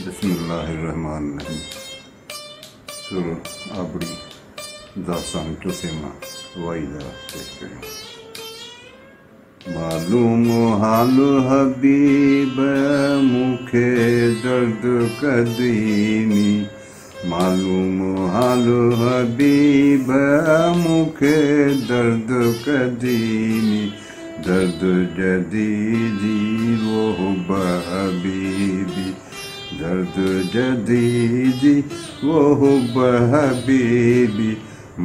बिस्मिल्लाहिर्रहमानिर्रहीम। सुर आपड़ी दास्तान चौसेमा वाई ज़रा पेश करियूं। मालूम हाल हबीब मूंखे दर्द कदीमी, मालूम हाल हबीब मूंखे दर्द कदीमी, दर्द जदीदी वो हबीबी, दर्द जदीदी वो हबीबी,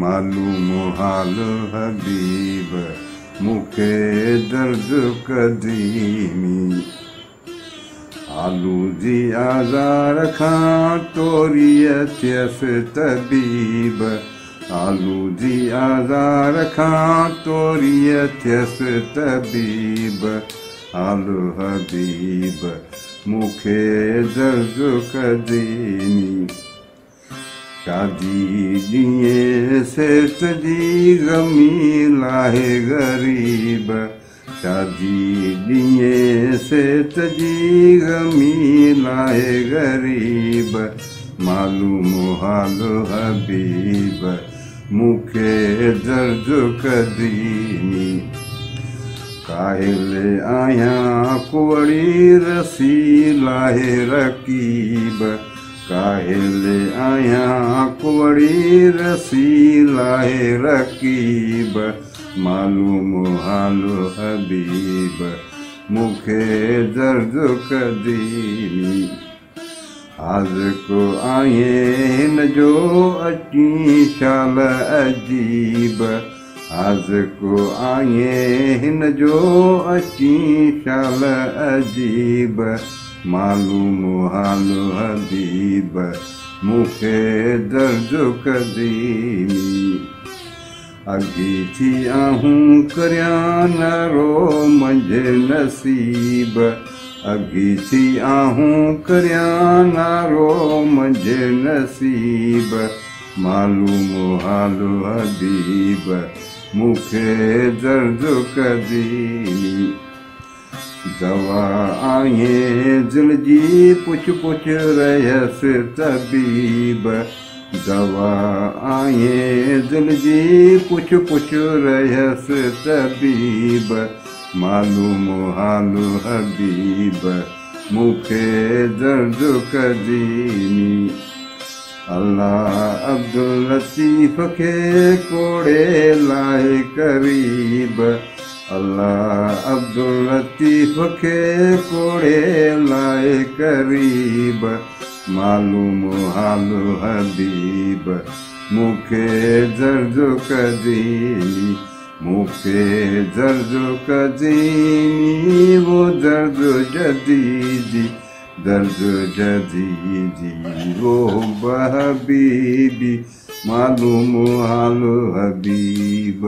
मालूम हाल हबीब मूंखे दर्द कदीमी। आलू जी आज़ार खां तोरीअ थियसि तबीब, आलू जी आज़ार खां तोरीअ थियसि तबीब, हाल हबीब मूंखे दर्द कदीमी। शादी ॾींहुं सेठ जी गमी लाहे ग़रीब, शादी ॾींहुं सेठ जी गमी लाहे ग़रीब, मालूम हाल हबीब मूंखे दर्द कदीमी। काहिल आहियां कुवड़ी रसी लाहे रकीब, काहिल आहियां कुवड़ी रसी लाहे रकीब, मालूम हाल हबीब मूंखे दर्द कदीमी। हाज़िक आहे हिन जो अची शाल अजीब, हाज़िक आहे हिन जो अची शाल अजीब, मालूम हाल हबीब मूंखे दर्द कदीमी। अॻी थी आहूं करियां न रो मंझे नसीब, अॻी थी आहूं करियां न रो मंझे नसीब, मालूम हाल हबीब मूंखे दर्द कदीमी। दवा आहे दिल जी पुछ पुछ रहियसि तबीब, दवा आहे दिल जी पुछ पुछ रहियसि तबीब, मालूम हाल हबीब मूंखे दर्द कदीमी। अल्लाह अब्दुल लतीफ़ खे कोड़े लाए करीब, अल्लाह अब्दुल लतीफ़ खे कोड़े लाए करीब, मालूम हाल हबीब मूंखे दर्द कदीमी, मूंखे दर्द कदीमी, वो दर्द जदीदी, दर्द जदीदी वो हबीबी, मालूम हाल हबीब।